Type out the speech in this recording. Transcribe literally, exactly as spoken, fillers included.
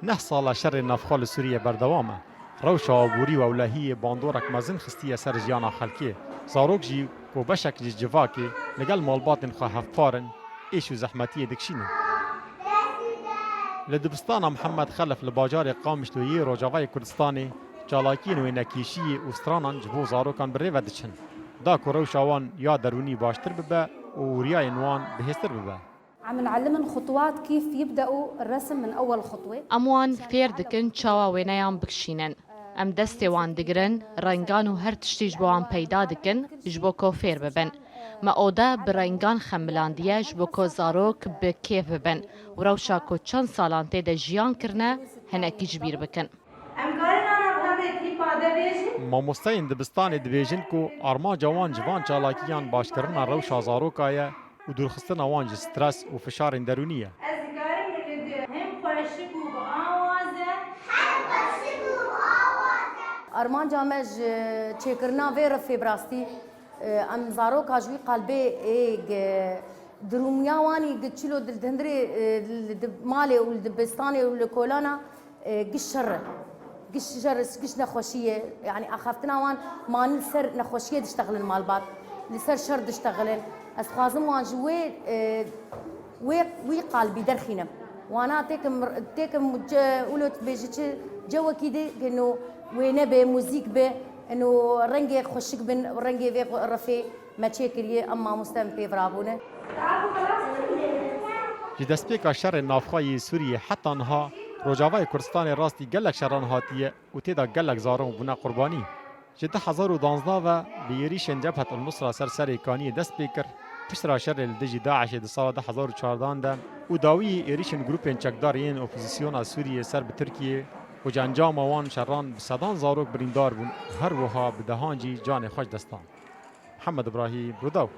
Neh sal e şerê navxwe li Sûriyê berdewam e. Rewşa aborî û ewlehiyê bandorek mezin xistiye ser jiyana xelkê. Zarok jî ku beşek ji civakê li gel malbatên xwe hevpar in, êş û zehmetiyê dikişînin. Li dibistana Mihemed Xelef li bajarê Qamişlo yê Rojavayê Kurdistanê çalakiyên wênekêşiyê û stranan ji bo zarokan bi rê ve diçin. Da ku rewşa wan ya derûnî baştir bibe û wuriyayên wan bihêztir bibe. عم نعلمن خطوات كيف يبدأوا الرسم من أول خطوة. Em wan fêr dikin çawa wêneyan bikişînin. Em destê wan digirin, rengan û her tiştî ji bo wan peyda dikin, ji bo ku fêr bibin. Me oda bi rengan xemilandiye ji bo ku zarok bi kêf bibin û rewşa ku çend salan tê de jiyan kirine, hinekî ji bîr bikin. Em karin ana bi hemrê klîpa de bêjin? Mamosteyên dibistanê dibêjin ku armanca wan ji van çalakiyan başkirina rewşa zaroka ye û dûrxistina wan ji stres û fişarên derûnî ye. Ez dikarim li di him xweşik û bi awaz e. Armanca me ji çêkirina vê rifê bi rastî, e, em zaroka ji wî qalbê ê gi-, dirûmiya wanî gi çilo di hundirê, e, li di malê û li dibistanê û li kolana, e, giş şer e. Giş şer, giş nexweşî ye. Yanî axaftina wan manî li ser nexweşiyê diştexilin malbat. Li ser şer diştexilin. Ez dixwazim wan ji wê, e, wê, wî qalbî derxînim. Wana têkim, têkim ce-, wilo dibêje çi cewekî de, ino wêne be, muzîk be, ino rengê xweşik bin, rengê vê rifê me çêkiriye, em mamoste em pê virabûne. Ji destpêka şerê navxwe yê Sûriyê heta niha Rojavayê Kurdistanê rastî gelek şeran hatiye û tê de gelek zarok bûne qurbanî. Ji du hezar û duwazdeh ve bi êrîşên Cebhet el Nusra ser Serê Kaniyê dest pê kir, piştre şerê li dijî DAIŞê di sala du hezar û çardeh de û dawiyê êrîşên grûpên çekdar yên opozîsyona Sûriyê ser bi Tirkiyê û ji encama wan şeran bi sedan zarok birîndar bûn û her wiha bi dehan jî canê xwe ji dest dan. Mihemed Ibrahîm, Rûdaw.